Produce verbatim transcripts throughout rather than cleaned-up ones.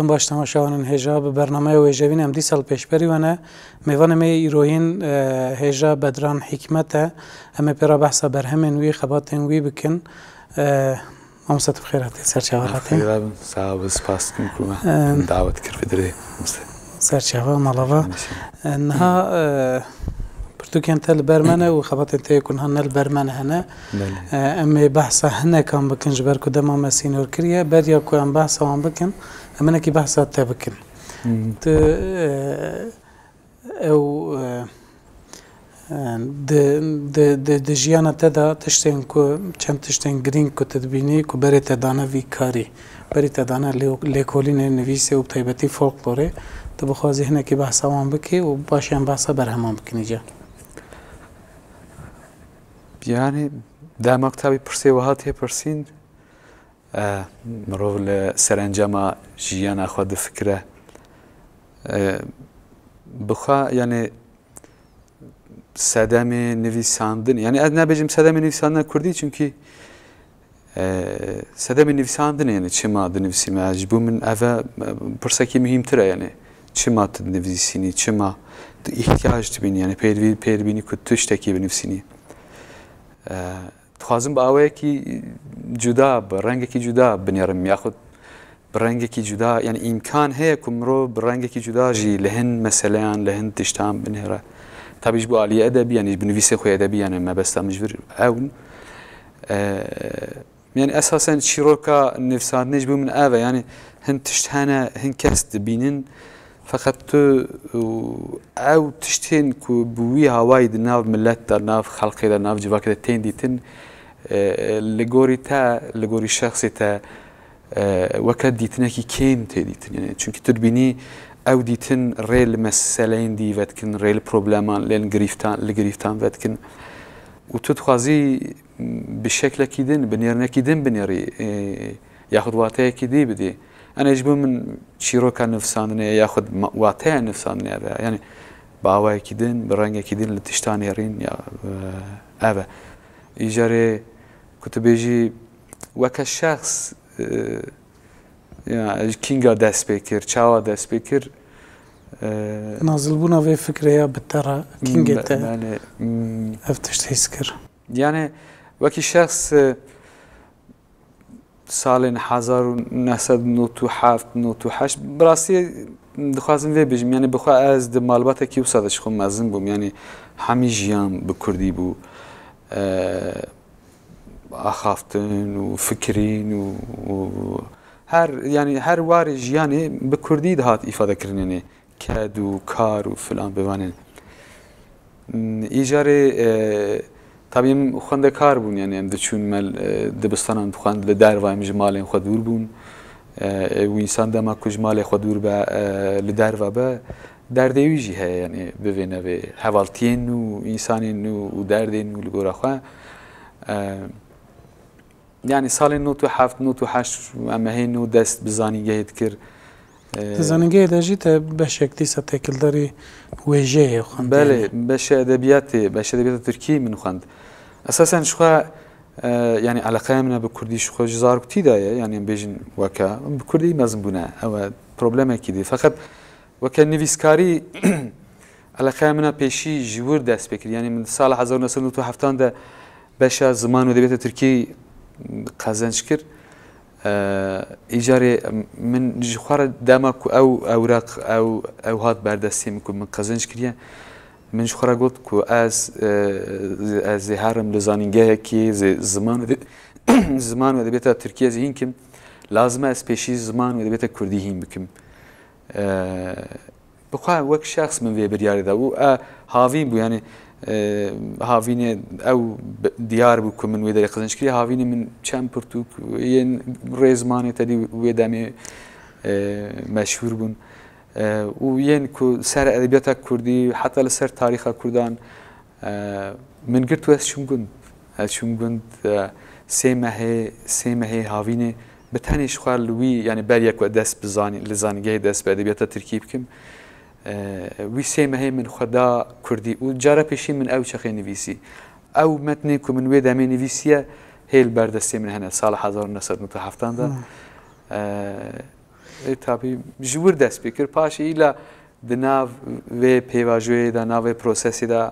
Baş temaşevanên hêja, bi bernameya wêjevîn em dîsa li pêşberî we ne. Mêvanê me yê îroyîn, e, hêja Bedran Hîkmet e. Em ê pê re behsa berhemên wî, xebatên wî bikin. E, Mamoste, tu bi xêr hatî, ser çava hatî. Xêra bin, sağ ol, spas dikim ku me Em. dawet kir vê derê. Ser çava, mala va. Nişan. E, niha, e, pirtûkên te li ber me ne û xebatên te yê ku niha ne li ber me ne hene. Belê. E, em ê behsa hinekan bikin, ji ber ku dema me sînor kiriye. Beriya ku em behsa wan bikin, em hinekî behsa te bikin. Hı hı. Tu, e, ew, e, e, di, di, di, di jiyana te de tiştên ku, çend tiştên girîng ku tu dibînî ku berê te dane vî karî, berê te dane lê-, lêkolînê, nivîsê û bi taybetî folklorê, tu bixwazî hinekî behsa wan bikî û paşê em behsa berheman bikin îca. Yani, dema ku tabî pirsê wiha tê pirsîn, e, mirov li serencama jiyana xwe difikire. E, bi xwe, yani, sedemê nivîsandinê, yani, ez nebêjim sedemê nivîsandina kurdî, çunkî, e, sedemê nivîsandinê, yani, çima dinivîsîme? Ji bo min ev e, e, pirsekî muhîmtir e, yani, çima tu dinivîsînî, çima tu îhtiyac dibînî, yani, pêdivî-, pêdibînî ku tu tiştekî binivîsînî? E, Dixwazim bi awayekî cuda, bi rengekî cuda binêrim, yaxud bi rengekî cuda, yani îmkan heye ku mirov bi rengekî cuda jî li hin meseleyan, li hin tiştan binêre. Tabî ji bo aliyê edebî, yani ji bo nivîsê xwe edebî, yani mebesta min ji vir ew in. E, Yani esasen çîroka nivîsandinê ji bo min ev e. Yani hin tişt hene, hin kes dibînin. Feqet tu û ew tiştên ku bi wî hawayî di nav milet de, nav xelkê de, nav civakê de tên dîtin, e, li gorî te, li gorî şexsê te, e, weke dîtinekî kêm tê dîtin. Yani, çunkî tu dibînî ew dîtin rê li meseleyên dî vedikin, rê li probleman, lê li girîftan, li girîftan vedikin. Û tu dixwazî bi şeklekî din, bi nêrnekî din binêrî, e, yaxud wateyekî dî bidî. Enê ji bo min çîroka nivîsandinê yaxud ma-, wateya nivîsandinê ev e. Yani bi awayekî din, bi rengekî din li tişta nêrîn ya, e, ev e. Îcarê ku tu bêjî weke şexs, e, ya, ji kînga dest pê kir, çawa dest pê kir, e, Nazilbûna vê fikrê ya bi te re kîngê Be-, te belê, hmm. ev tişt hîs kir? Yani wekî şexs, e, salên hezar û neh sed û nod û heft, nod û heşt, bi rastî dixwazim vê bêjim, yani bi xwe ez di malbatekî wisa de ji xwe mezin bûm, yani hemî jiyan bi kurdî bû. E, axaftin û fikirîn û, û her, yani her warê jiyanê bi kurdî dihat îfadekirinê, ked û kar û filan bivanên. Hmm, îcarê, e, tabî em xwendekar bûn, yani em diçûn me, e, dibistanan dixwend, li derva em ji malên xwe dûr bûn. E, û însan dema ku ji malê xwe dûr be, e, li derva be, derdê wî jî heye, yani bivê nevê hevaltiyên nû, însanên nû û derdên nû li gora xwe. E, Yani salên nod û heft, nod û heşt em hê nû dest bi zanîngehê dikir. Ee, Di zanîngehê de jî te beşek dîsa têkildarî wêjeyê xwend, Belê, yani. beşê edebiyatê, beşê edebiyata Tirkî min xwend. Esasen ji xwe, e, yani eleqeya min e bi Kurdî ji xwe ji zaroktî de ye, yani em bêjin weke, bi Kurdî mezin bûne, ew e problemekî dî. Feqet weke nivîskarî, eleqeya min a pêşî ji wir dest pê kir. Yanî min di sala hezar û neh sed û nod û heft de beşa ziman û edebiyata Tirkî qezenc kir. Ee, îcarê min ji xwe re dema ku ew ewraq, ew, ew hat berdestê min ku min qezenc kiriye, min ji xwe re got ku ez, e, ez ê herim li zanîngehekî zê-, ziman û ede-, ziman û edebiyata Tirkî ez hîn kim. Lazim e ez pêşî ziman û edebiyata Kurdî hîn bikim. E, Bi xwe wek şexs min vê biryarê da û, e, havîn bû, yanî, e, havînê ew bi-, diyar bû ku min wê derê qezenc kiriye. Havînê min çend pirtûk yên rêzmanê tedî wê demê, e, meşhûr bûn. E, û yên ku ser edebiyata Kurdî, heta li ser tarîxa Kurdan, E, min girt û ez çûm gund. Ez çûm gund, e, sê mehê, sê mehê havînê bi tenê ji xwe li wî, yanî beriya ku dest bi zanî-, li zanîngehê dest bi edebiyata Tirkî bikim, e, wî sê mehê min xwe da Kurdî û cara pêşî min ew çaxê nivîsî. Ew metnê ku min wê demê nivîsiye, hê li ber destê min hene, sala hezar û neh sed û nod û heft de. Hmm. E, E, tabî ji wir dest pê kir. Paşê îla di nav vê pêvajoyê de, nav vê prosesê de,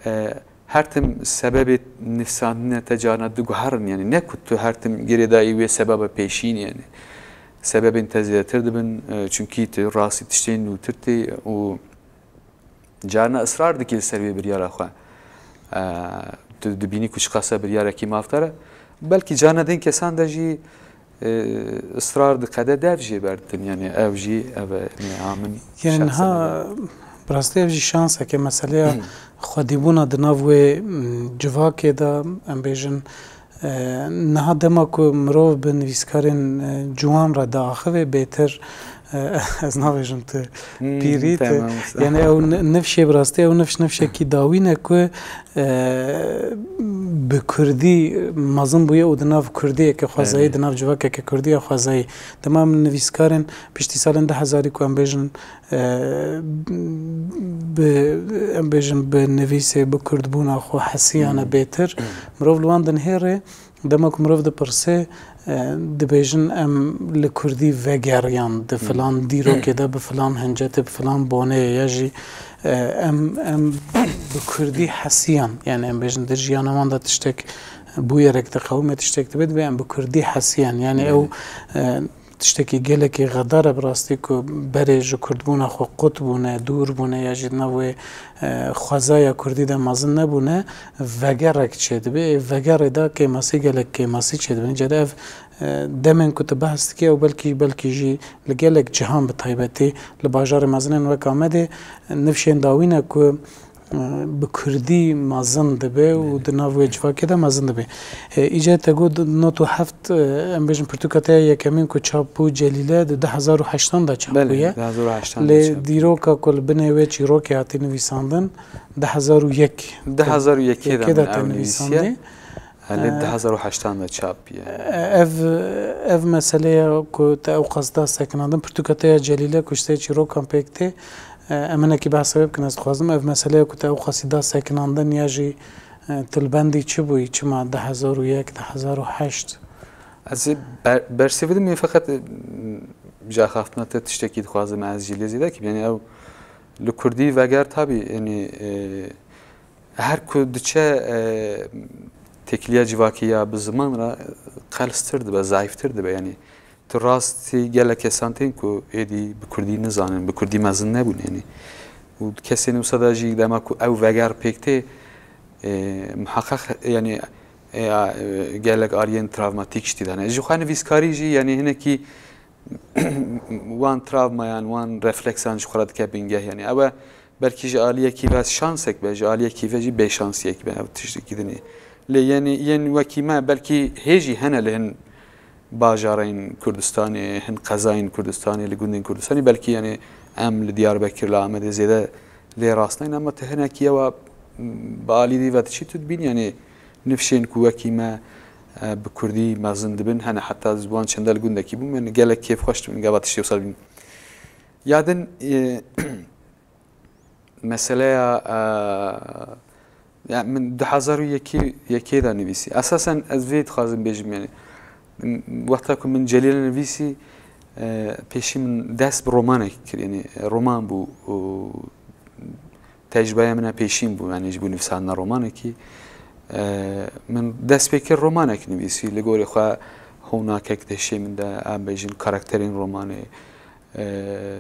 e, her tim sebebê nivîsandinê te carna diguherin. Yanî ne ku tu her tim girêdayî wê sebeba pêşînê, yanî sebebên te zêdetir dibin, e, çunkî tu rastî tiştên nûtir tê û carna israr dikî li ser wê biryara xwe. E, tu dibînî ku çiqasa biryarekî mafdar e. Belkî carna din kesan de jî, e, israr diqede dev jê berditin. Yanî ev jî, ev e, ne a min Yani şexsen niha ev e. Bi rastî ev jî şanseke meseleya xwedîbûna di nav wê, m, civakê de, em bêjin, e, niha dema ku mirov bi nivîskarên, e, ciwan re diaxive bêtir, e, ez nabêjim tu Hmm, pîrî tu. Tamam, usta. Yani ew ni-, nifşê bi rastî ew nifş nifşekî dawîn e ku, e, bi kurdî mezin bûye û di nav kurdiyeke xwezayî, Evet. di nav civakeke kurdî ya xwezayî. Dema min nivîskarên piştî salên du hezarî ku em bêjin, e, bi, em bêjin bi nivîsê, bi kurdbûna xwe hesiyane Hmm. bêtir. Mirov li wan dinihêre, dema ku mirov dipirse, e, dibêjin em li kurdî vegeriyan, di Hmm. filan dîrokê de, bi filan hincetê, bi filan boneyê ya jî, e, em, em bi kurdî hesiyan. Yani em bêjin di jiyana wan de tiştek bûyerek diqewime, tiştek dibe, dibe em bi kurdî hesiyan. Yani Belê. ew, e, tiştekî gelekî xedar e bi rastî ku berê ji kurdbûna xwe qut bûne, dûr bûne ya jî di nav wê, e, xwezaya kurdî de mezin nebûne, vegerek çêdibe. Ê vegerê de kêmasî, gelek kêmasî çêdibin. Îcar ev, e, demên ku tu behs dikî, ew belkî, belkî jî li gelek cihan bi taybetî li bajarê mezinên wek Amedê, e, nifşên dawî ne ku, e, bi kurdî mezin dibe û Belê. di nav wê civakê de mezin dibe. E, îca te got nod û heft, e, em bêjin pirtûka te ya yekemîn ku çap bû Celîle di du hezar û heştan de çap Belê, bûye. du hezar û heştan de Lê çap bû. dîroka ku li binê wê çîrokê hatî nivîsandin, du hezar û yek. Du hezar û yekê de Yekê min de ew te nivîsiye. nivîsandî. He, lê E, du hezar û heştan de çap bûye. Ev, ev meseleya ku te ew qas da sekinandin, pirtûka te ya Celîle ku ji te çîrokan pêk tê, e, em hinekî behsa wê bikin, ez dixwazim ev meseleya ku te ew qasî da sekinandin ya jî, e, tu li bendî çi bûyî, çima du hezar û yek, du hezar û heşt? Ez ê ber-, bersivî dim, feqet, e, ji axaftina te tiştekî dixwazim ez jî lê zêde kim. Yani ew li kurdî veger tabî, yani, e, her ku diçe, e, têkiliya civakî ya bi ziman re qelstir dibe, zayîftir dibe. Yani tu rastî gelek kesan tên ku êdî bi kurdî nizanin, bi kurdî mezin nebûn. Yani û kesên wisa de jî dema ku ew veger pêk tê, e, muheqeq, yani, e, a, e, gelek aliyên travmatîk ji tê de hene. Ji xwe nivîskarî jî, yani hinekî wan travmayan, wan refleksan ji xwe re dike bingeh. Yani ew e belkî ji aliyekî ve şansek be, ji aliyekî ve jî bêşansiyek be, ev tiştekî din e. Lê yani yên wekî me belkî hê jî hene li hin bajarên Kurdistanê, hin qezayên Kurdistanê, li gundên Kurdistanê, belkî yani em li Diyarbekir, li Amedê zêde lê rast nayên, ama tu hinekî ewa bi alî dî ve diçî tu dibînî, yani nifşên ku wekî me, e, bi kurdî mezin dibin, hene heta ji wan çendel gundekî bûm, yani gelek kêfxweş dibin, gava tiştê wisa dibîn. Ya din, e, meseleya, e, ya min du hezar û yekê, yekê de nivîsî. Esasen ez vê dixwazim bêjim, yani, m-, wexta ku min Celîle nivîsî, e, pêşî min dest bi romanek kir, yani roman bû, û tecrübeya min a pêşîn bû, yani ji bo nivîsandina romanekî. E, min dest pê kir romanek nivîsî, li gorî xwe honakek di hişê min de, em bêjin karakterên romanê, e,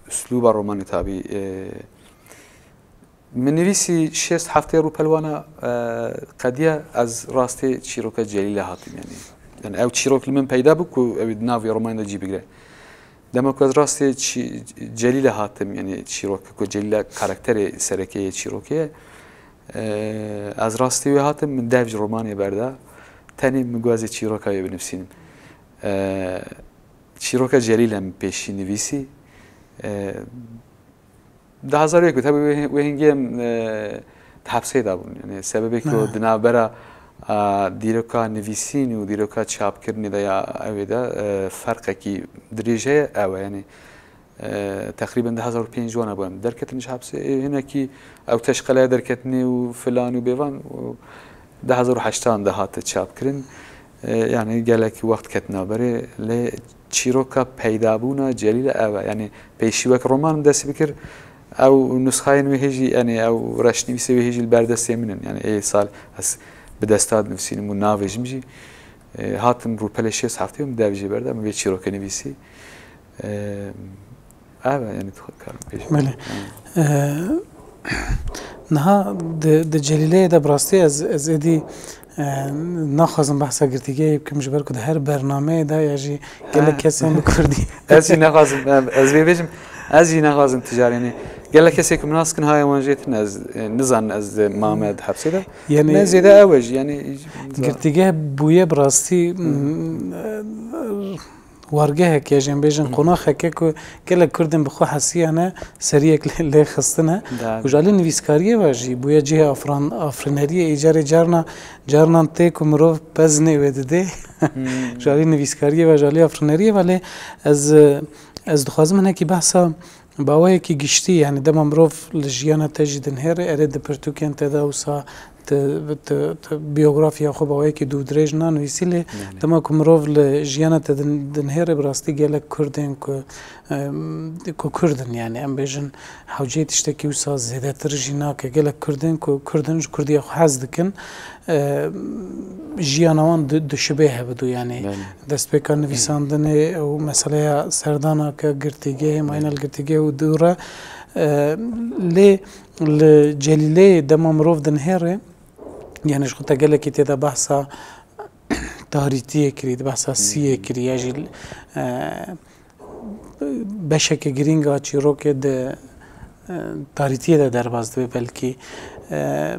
uslûba romanê tabî, e, min nivîsî şêst heftê rûpelwana, e, qediya ez rastê çîroka Celîle hatim, yani. Yani ew çîrok li min peyda bû ku ew ê di nav vê romanê de cî bigire. Dema ku ez rastê çî-, Celîle hatim, yani çîroka ku Celîle karakterê sereke yê çîrokê ye, e, ez rastê wê hatim, min dev ji romanê berda, tenê min got ez ê çîroka wê binivîsînim. E, çîroka Celîle min pêşî nivîsî. E, du hezar û yek bû, tabi wê, wê hingê em, e, di hepsê de bûn. Yani sebebê ku Ha. di navbera, a, dîroka nivîsîn û dîroka çapkirinê de ya ew ê de, e, ferqekî dirêj heye, ew e. Yani, e, teqrîben du hezar û pênc wana bû em derketin ji hepsê. Ê, hinekî ew teşqeleya derketinê û filan û bêvan û du hezar û heştan de hate çapkirin. E, yani gelek wext ketina berê, lê çîroka peydabûna Celîlê ev e. Yani pêşî wek roman dest bikir, ew nusxayên wê hê jî, yani ew reşnivîsê wê hê jî li ber destê min in. Yani ê sal ez bi desta dinivîsînim û navêjim jî. E, hatim rûpelê şêst heftê û min dev jê berda, min vê çîroke nivîsî. E, ev e, yani dixwe karim pêş. Belê. E, niha di, di Celîleyê de bi rastî ez, ez êdî, e, naxwazim behsa girtîgehê bikim, ji ber ku di her bernameyê de ya jî gelek kesên bi kurdî. Ez jî naxwazim, em, ez vê bêjim, ez jî naxwazim tijar, yani gelek kesê ku min nas dikin, haya wan jê tune, ez, e, nizanin ez di mame di hepsê de. Yani me zêde ew e jî, yani girtîgeh bûye bi rastî, m, e, wargehek ya jî em bêjin qonaxeke ku gelek kurdên bi xwe hesiyane seriyek lê, lê xistine. Û ji alî nivîskariyê ve jî bûye cihê afran-, afrîneriyê. Îcarê carna, carnan tê ku mirov pezinê wê didê. Ji alî nivîskariyê ve, ji alî afrîneriyê ve lê ez, ez dixwazim hinekî behsa bi awayekî giştî, yani dema mirov li jiyana te jî dinihêre, erê di pirtûkên te de wisa tu, tu, tu biyografiya xwe bi awayekî dûdirêj nanivîsî, lê dema ku mirov li jiyana te din-, dinihêre, bi rastî gelek kurdên ku, em, ku kurd in, yani em bêjin hewceyê tiştekî wisa zêdetir jî nake. Gelek kurdên ku kurd in, ji kurdiya xwe hez dikin, e, jiyana wan di-, dişibe hevdu, yani destpêka nivîsandinê û meseleya serdana ke girtîgehê, mayîna li girtîgehê û dû re, e, lê li Celîleyê dema mirov dinihêre, yani ji xwe te gelekî tê de behsa tarîtiyê kirî, di behsa siyê kirî, ya jî, e, beşeke girîng a çîrokê di, e, tarîtiyê de derbas dibe belkî. E,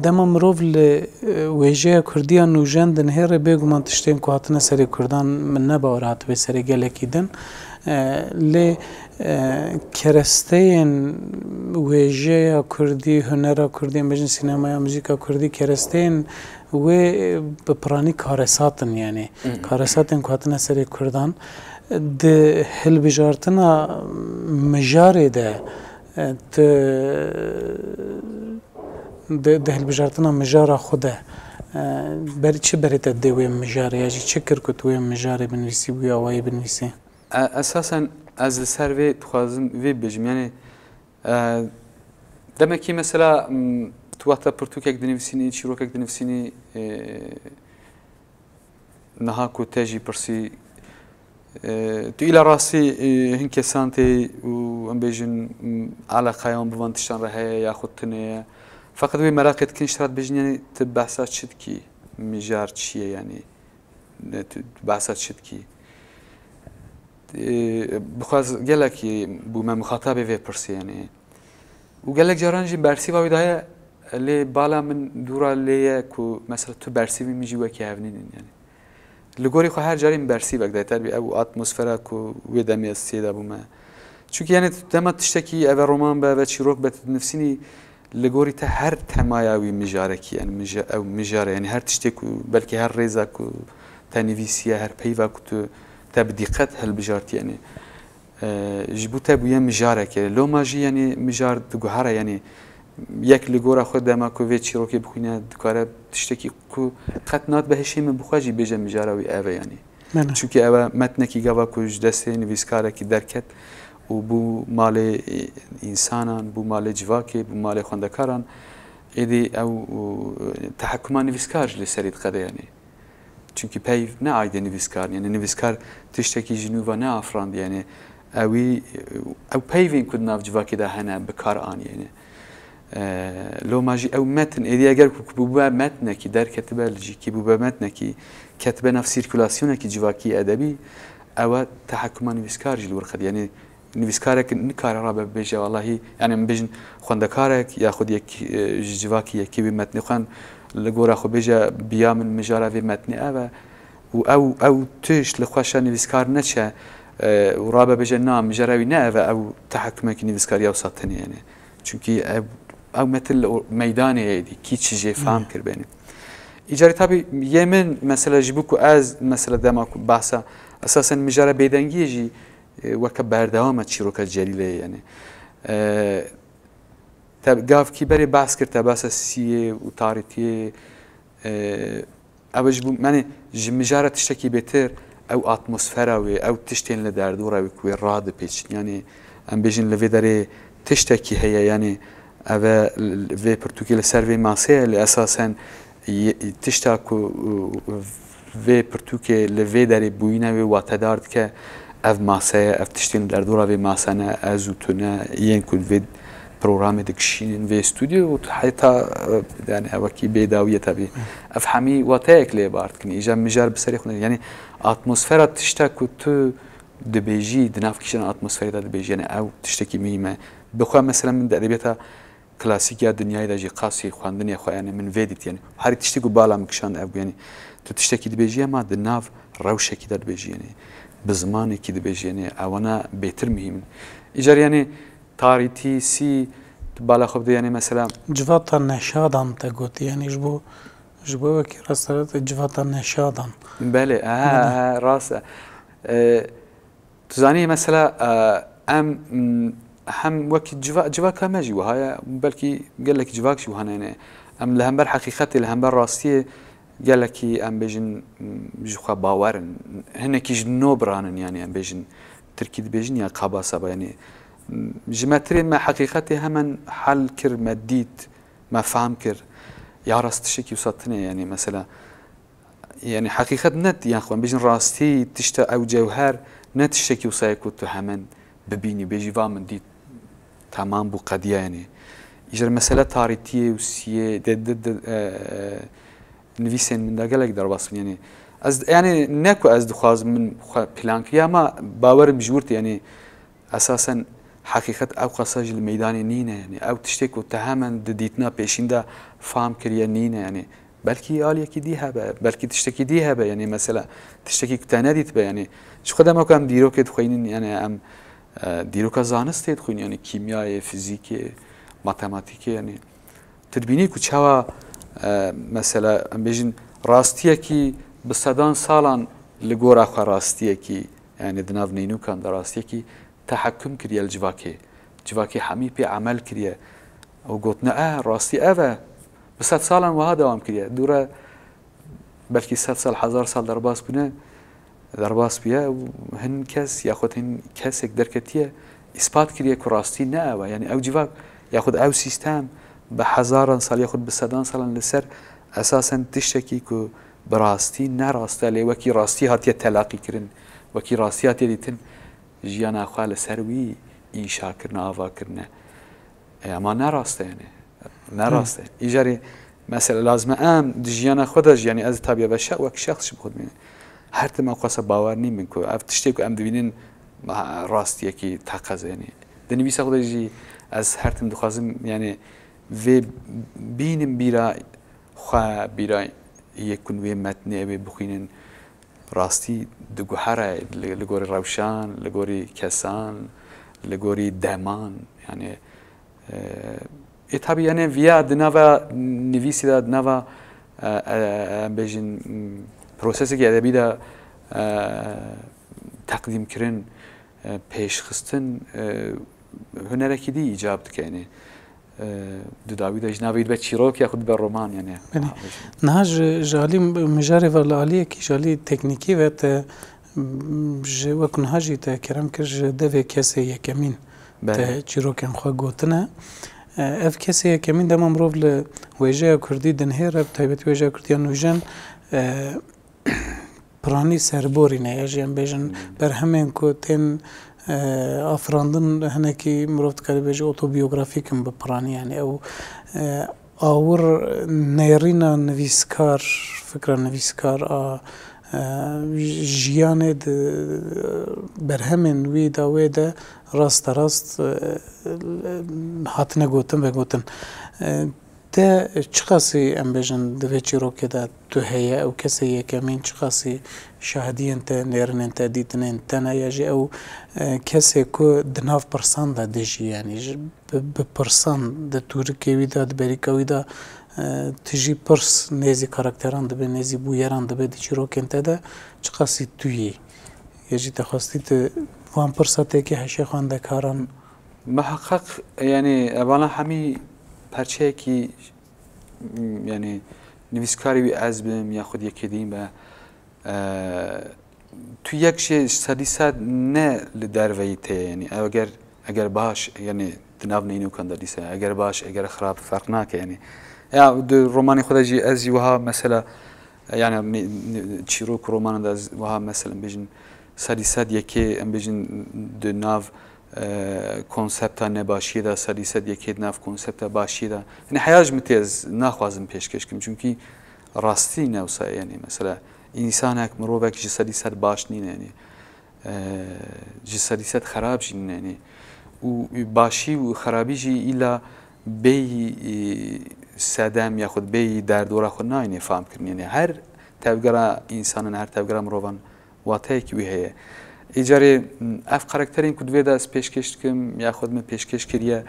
dema mirov li, e, wêjeya kurdiya nûjen dinihêre, bêguman tiştên ku hatine serê kurdan min ne bawer hatibe serê gelekî din. E, lê, e, keresteyên wêjeya kurdî, hunera kurdî, em bêjin sînemaya, muzîka kurdî, keresteyên wê, e, bi piranî karesat in, yani karesatên ku hatine serê kurdan. Di hilbijartina mijarê de, e, tu, di, di hilbijartina mijara xwe de, e, ber-, çi berê te dê wê mijarê, ya jî çi kir ku tu wê mijarê binivîsî, wî awayî binivîsî? E, esasen ez li ser vê dixwazim vê bibêjim, yani, e, demekî mesela, m, tu wexta pirtûkek dinivîsînî, çîrokek dinivîsînî, e, niha ku te jî pirsî, e, tu îla rastî, e, hin kesan tê û em bêjin, m, eleqeya wan bi van tiştan re heye yaxud tune ye. Feqet wê meraqê dikin ji te re dibêjin, yani tu behsa çi dikî, mijar çi ye, yani? Ne, tu behsa çi dikî? Ee, bixwaz gelekî bûme mixatabê vê pirsê, yani. Û gelek caran jî bersîva wî daye, lê bala min dûra lê ye ku mesela tu bersîvî min jî wekî hev nînin, yani. Li gorî xwe her carî min bersîvek daye, terbî ew atmosfera ku wê demê ez sê de bûme. Çunkî, yani, dema tiştekî eve roman be, eve çîrok be, tu dinivîsînî, li gorî te her temaya wî mijarekî, yani mija-, ew mijare, yani her tiştê ku, belkî her rêza ku te nivîsiye, her peyva ku tu te bi dîqet hilbijartiye, yani, e, ji bo te bûye mijareke. Loma jî, yani, mijar diguhere, yani yek li gora xwe dema ku vê çîrokê bixwîne, dikare tiştekî ku qet nadibe hişê min bi xwe jî bêje mijara wî ev e, yani. Belê. Çunkî ew e metnekî gava ku ji destê nivîskarekî derket û bû malê, e, însanan, bû malê civakê, bû malê xwendekaran, êdî ew, û, tehekuma nivîskar jî li serî diqede, yanî. Çunkî peyv ne aîdê nivîskar, yanî nivîskar tiştekî ji nû ve neafirandî, yanî ewî, ew peyvên ku di nav civakê de hene, bi kar anî, yanî. E, loma jî ew metn, êdî eger ku bûbe metnekî, derketibe li cîkî, bûbe metnekî, ketibe nav sîrkulasyonekî civakî edebî, ew e tehekuma nivîskar jî li wir qedî. Yanî nivîskarek nikare rabe bibêje, wellahî, yanî em bêjin xwendekarek yaxud yek, e, ji civakî yekî wî metnê xwend, li gora xwe bêje, biya min mijara vê metnê ev e. Û ew, ew tişt li xweşa nivîskar neçe, e, û rabe bêje, na, mijara wî ne ev e, ew tehekumekî nivîskariya wisa tenê, yanî. Çunkî ev, ew metin li o-, meydanê ye, êdî kî çi jê fehm kir benî. Îcarî tabî yê min, mesela, ji bo ku ez, mesela, dema ku behsa esasen mijara bêdengiyê jî, e, weke berdewama çîroka Celîlê ye, yanî. E, te gavkî berê behs kir, te behsa siyê û tarîtiyê, e, Ew ji bo, yanî ji mijara tiştekî bêtir ew atmosfera wê, ew tiştên li derdora wê ku wê radipêçin. Yanî em bêjin li vê derê tiştekî heye, yanî ev e, vê pirtûkê li ser vê masê ye, lê esasen ye-, tişta ku, û, vê pirtûkê li vê derê bûyîna wê watedar dike, ev mase ye, ev tiştên li derdora vê mase ne, ez û tu ne, yên ku vê programê dikişînin vê stûdyo û heta, e, yani ew wekî bêdawî ye tevî. Ev hemî wateyek lê bar dikin. Îcar mijar bi serê xwe ne. Yani atmosfera tişta ku tu dibêjî, di nav kîjan atmosferê de dibêjî, yani ew tiştekî muhîm e. Bi xwe mesela min di edebiyata klasîk ya dinyayê de jî qasî xwendinê xwe, yani min vê dît, yani herî tiştê ku bala min kişand ev bû, yani tu tiştekî dibêjî, ema di nav rewşekî de dibêjî, yani bi zimanekî dibêjî, yani ewana bêtir muhîm in. Îcar yani tarîtî, sî, tu bala xwe bide, yani mesela Civata neşadan te got, yani ji bo, ji bo wekî rastara te civata neşadan. Belê, aha, aha, rast e. E, tu zanî mesela, e, em, m, hem wekî civa-, civaka me jî wiha ye, belkî gelek civak jî wiha ne, yani em li hember heqîqetê, li hember rastiyê gelekî em bêjin, m, ji xwe bawer in. Hinekî ji no biranin, yani em bêjin tirkî dibêjin ya kaba saba, yani, m, ji me tirê me heqîqetê hemen hel kir, me dît, me fehm kir. Ya rast tiştekî wisa tune, yani mesela, yani heqîqet ne, yan xwe bêjin rastî, tişta ew cewher, ne tiştekî wisa ye ku tu hemen bibînî, bêjî va min dît, temam bû, qediya, yani. Îcar mesela tarîtiyê û siyê de, de, de, e, e, nivîsên min de gelek derbas bin, yani. Ez, yani ne ku ez dixwazim min xwe plan kiriye, ama bawerim ji wir tê, yani esasen heqîqet ew qasa jî li meydanê nîne, yani ew tiştê ku te hemen di dîtina pêşîn de fam kiriye nîne, yani belkî aliyekî dî hebe, belkî tiştekî dî hebe, yani mesela tiştekî ku te nedîtibe, yani ji xwe dema ku em dîrokê dixwînin, yani em, e, dîroka zanistê dixwînin, yani kîmyayê, fizîkê, matematîkê, yani tu dibînî ku çawa, e, mesela em bêjin rastiyekî bi sedan salan li gora xwe rastiyekî, yani di nav neynokan de rastiyekî tehekküm kiriye li civakê. Civakê hemî pê emel kiriye û gotine, e, rastî ev e. Bi sed salan wiha dewam kiriye. Dûre belkî sed sal, hezar sal derbas bûne, derbas bûye û hin kes yaxud hin kesek derketiye, îspat kiriye ku rastî ne ew e. Yani ew civak yaxud ew sîstem bi hezaran sal yaxud bi sedan salan li ser esasen tiştekî ku bi rastî ne rast e, lê wekî rastî hatiye telaqî kirin, wekî rastî hatiye dîtin, jiyana xwe li ser wî înşa kirine, ava kirine. E, ama ne rast e, yani. Ne rast e. Îcarî mesela lazim e em di jiyana xwe de jî, yani ez tabiye ve şe-, wek şexs ji xwe dimînim. Her tim ew qasa bawer nîm bin ku ev tiştê ku em dibînin, ha, rastiyekî teqez e, yani. Di nivîsa xwe de jî ez her tim dixwazim, yani vê bînim bîra xwe, bîra yê ku wê metnê ew ê bixwînin. Rastî diguhere li, li gorî rewşan, li gorî kesan, li gorî deman. Yani, e, ê tabî, yani viya di nava nivîsî de, di nava, e, e, em bêjin, m, prosesekî edebî de, e, teqdîmkirin, e, pêşxistin, e, hunerekî dî îcab dike, yani. E, di dawî de ji navê dibe çîrok ya xwe dibe roman, yani. Belê. Ha, bêjin. Niha ji, ji alî mijarê ve, li aliyekî ji alî teknîkî ve te, m, ji wek niha jî te kerem kir ji devê kesê yekemîn Belê. te çîrokên xwe gotine. E, ev kesê yekemîn dema mirov li wêjeya kurdî dinihêre, bi taybetî wêjeya kurdî ya nûjen, e, piranî serborî ne, ya jî em bêjin Hmm. berhemên ku tên, e, afirandin, hinekî mirov dikare bêje otobiyografîk in bi piranî, yani ew, e, awir nêrîna nivîskar, fikra nivîskar a, e, jiyanê di berhemên wî de wê de rasterast, e, hatine gotin, vegotin. E, Te çiqasî, em bêjin, di vê çîrokê de tu heye, ew kesê yekemîn çiqasî şahidiyên te, nêrînên te, dîtinên te ne, ya jî ew, e, kesê ku di nav pirsan de dijî, yanî ji, bi, bi pirsan di tûrikê wî de, di berîka wî de, e, tu jî pirs nêzî karakteran dibe, nêzî bûyeran dibe di çîrokên te de, çiqasî tu yî? Ya jî te xwestî tu van pirsa têkê heşê xwendekaran Miheqeq, yani, evana hemî perçeyekî, yani, Nivîskarê wî ez bim ya xwed yekê din be, e, tu yek jê sedî sed ne li derveyî te ye, yanî ew eger, eger baş, yanî di nav neynokan de dîsa, eger baş, eger xirab ferq nake, yanî. Ya di romanê xwe de jî ez jî wiha mesela, yani ne-, ne-, çîrok û romanan de ez wiha mesela bêjin sedî sed yekê em bêjin di nav e, konsepta nebaşiyê de, sedî sed yekê di nav konsepta başiyê de. Yanî heya ji min tê ez naxwazim pêşkêş kim. Çimkî rastî ne wisa ye, yanî mesela însanek, mirovek ji sedî sed baş nîne, yanî, e, ji sedî sed xerab jî nîne, yanî. Û başî û xerabî jî îla bêyî, e, sedem yaxud bêyî derdora xwe nayînê fam kirin. Yanî her tevgera însanan, her tevgera mirovan wateyekî wî heye. Îcarê, m, ev karakterên ku divê de ez pêşkêş dikim, yaxud min pêşkêş kiriye,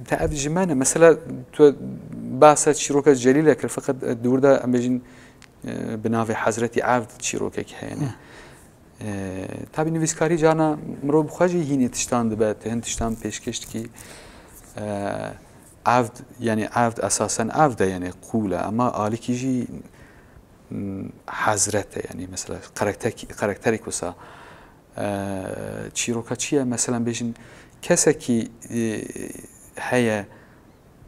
te ev ji me ne. Mesela tu behsa çîroka Celîle kir, feqet, e, di wir de em bêjin, e, bi navê Hezretî Evd çîrokek heye ne. Hı. E, tabî nivîskarî carna mirov bi xwe jî hînê tiştan dibe, tu hin tiştan pêşkêş dikî. E, Evd, yani evd esasen evd e, yani qûl e, ama alîkî jî m, hezret e, yani mesela karakter-, karakterek wisa, e, çîroka çi ye? Mesela bêjin kesekî, e, heye,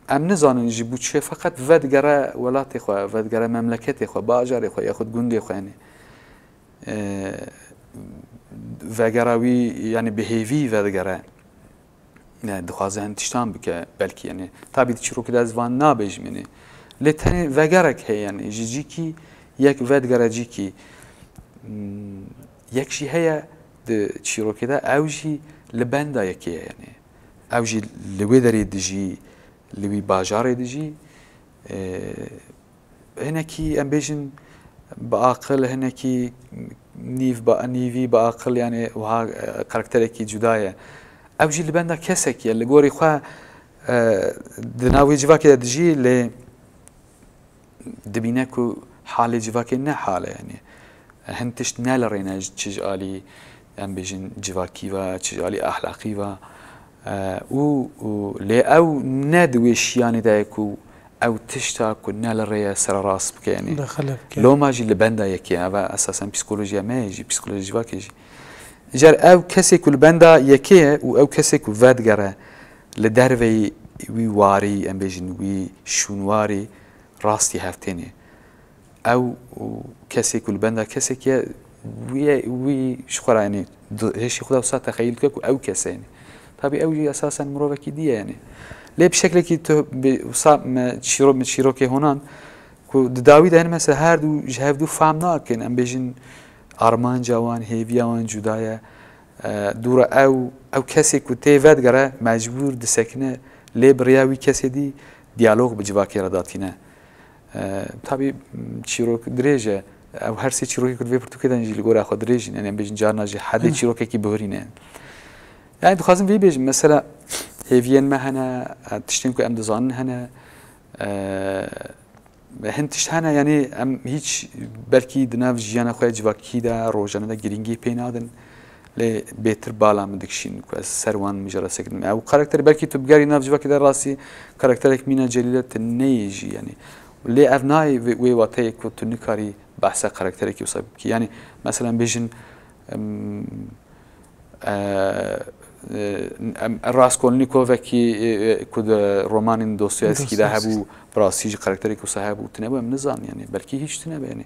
em nizanin ji bo çi, feqet vedigere welatê xwe, vedigere memleketê xwe, bajarê xwe, yaxud gundê xwe, yani, e, vegera wî, yani bi hêvî vedigere. Yani dixwaze hin tiştan bike belkî, yani tabî di çîrokê de ez van nabêjim, yani lê tenê vegerek heye, yani ji cîkî yek vedigere cîkî. Hmm, yek jî heye di çîrokê de, ew jî li benda yekê ye, yani ew jî li wê derê dijî, li wî bajarê dijî. E, hinekî em bêjin bi aqil, hinekî nîv ba-, nîvî bi aqil, yani wiha, e, karakterekî cuda ye. Ew jî li benda kesekî ye, li gorî xwe, e, di nav wî civakê de dijî, lê dibîne ku halê civakê ne hal e, yani hin tişt ne li rê ne, çi ji alî, em bêjin, civakî ve, çi ji alî ahlaqî ve. E, û, û lê ew ne di wê şiyanê de ye ku ew tişta ku ne li rê ye sererast bike, yani. Daxile bike. Loma jî li benda yekê ye. Ev esasen psîkolojiya me ye jî, psîkolojiya civakê jî. Îcar ew kesê ku li benda yekê ye û ew kesê ku vedigere li derveyî wî warî, em bêjin wî şûnwarî, rastî hev tênê. Ew û kesê ku li benda kesekî ye, wî, wî ji xwe re, yanî, di hêşî xwe de wisa texeyil dike ku ew kes e, yanî. Tabî ew jî esasen mirovekî dî ye, yanî. Lê bi şeklekî tu bi wisa me çîro-, me çîrokê honan ku di dawî de hin mesela her du ji hev du fam nakin, em bêjin armanca wan, hêviya wan cuda ye. E, dûra ew, ew kesê ku tê vedigere, mecbûr disekine, lê bi rêya wî kesê dî diyalog bi civakê re datîne. E, tabî, çîrok dirêj e. Ew her sê çîrokê ku di vê pirtûkê de jî li gora xwe dirêj in. Yanî em bêjin carna jî hedê Hı. çîrokekî bihurîne. Yani dixwazim vê bêjim, mesela hêviyên me hene, e, tiştên ku em dizanin hene. E, Hin tişt hene, yanî em hîç belkî di nav jiyana xwe ya civakî de, rojane de girîngî pê nadin. Lê bêtir bala min dikişîn ku ez ser wan mijara sekirim. Ew karakter, belkî tu bigerî nav civakê de, rastî karakterek mîna Celîle tu neyê jî, yanî. Lê ev nayê wê, wê wateyê ku tu nikarî behsa karakterekî wisa bikî. Yanî, mesela bêjin, em, E, e, em, Raskolnîkovekî, e, e, ku di romanên Dostoyevskî de Dostoyevskî. hebû, bi rastî jî karakterekî wisa hebû, tune bû, em nizanin, yanî belkî hîç tune be, yanî.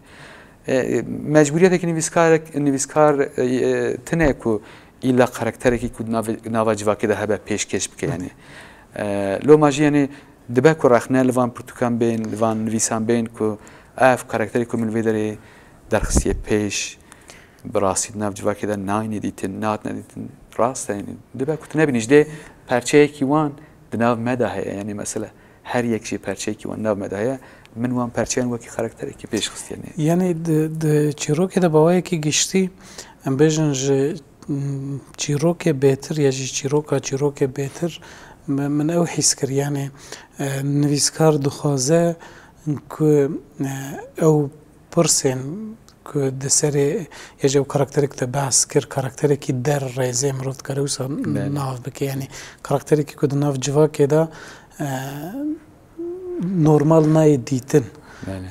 E, e, mecbûriyetekî nivîskarek, nivîskar, e, e, tune ku îla karakterekî ku di navê, nava civakê de hebe pêşkêş bike, yanî. E, loma jî, yanî, dibe ku rexne li van pirtûkan bên, li van nivîsan bên ku ev karakterê ku min vê derê derxistiye pêş, bi rastî di nav civakê de nayne dîtin, nehatine dîtin. Rast e, yanî dibe ku tu nebînî. Ji dê perçeyekî wan di nav me de heye, yanî mesela her yek jî perçeyekî wan di nav me de heye, min wan perçeyan wekî karakterekî pêş xistiye, yanî. Yanî di, di çîrokê de bi awayekî giştî, em bêjin ji, m, çîrokê bêtir ya jî çîroka çîrokê bêtir, mi-, min ew hîs kir, yanî, e, nivîskar dixwaze ku, e, ew pirsên ku di serê ya jî ew karakterek te behs kir, karakterekî der rêzê mirov dikare wisa Belê. nav bike. Yanî karakterekî ku di nav civakê de, e, normal nayê dîtin.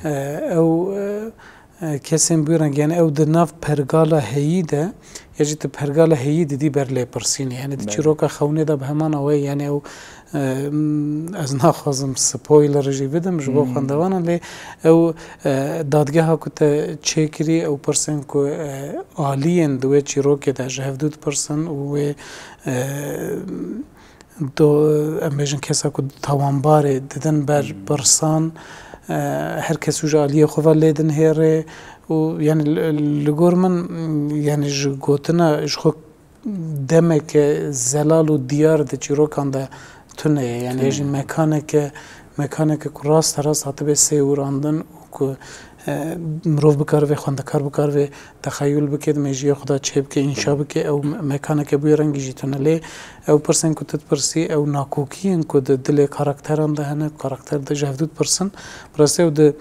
E, ew, e, e, kesên bi wî rengî, yani ew di nav pergala heyî de, ya jî tu pergala heyî didî ber lêpirsînê. Yani di çîroka xewnê de bi heman awayî, yani ew, e, m, ez naxwazim spoiler jî bidim ji bo xwendevanan, lê ew, e, dadgeha ku te çêkirî, ew pirsên ku, e, aliyên di wê çîrokê de ji hev dû dipirsin û wê, e, do, em bêjin kesa ku tawanbarê didin ber pirsan, e, her kes û ji aliyê xwe ve lê dinihêrê û yani li, li gor min, yani ji gotina, ji xwe demeke zelal û diyar di çîrokan de tune ye. Yani ya jî mekaneke, mekaneke ku raste rast hatibe sêwirandin û ku, e, mirov bikaribe, xwendekar bikaribe texeyûl bike, di mêjiyê xwe de çêbike, înşa bike, ew me-, mekaneke bi wê rengî jî tune. Lê ew pirsên ku tu dipirsî, ew nakokiyên ku di dilê karakteran de hene, karakter de ji hev dû dipirsin, bi rastî ew di,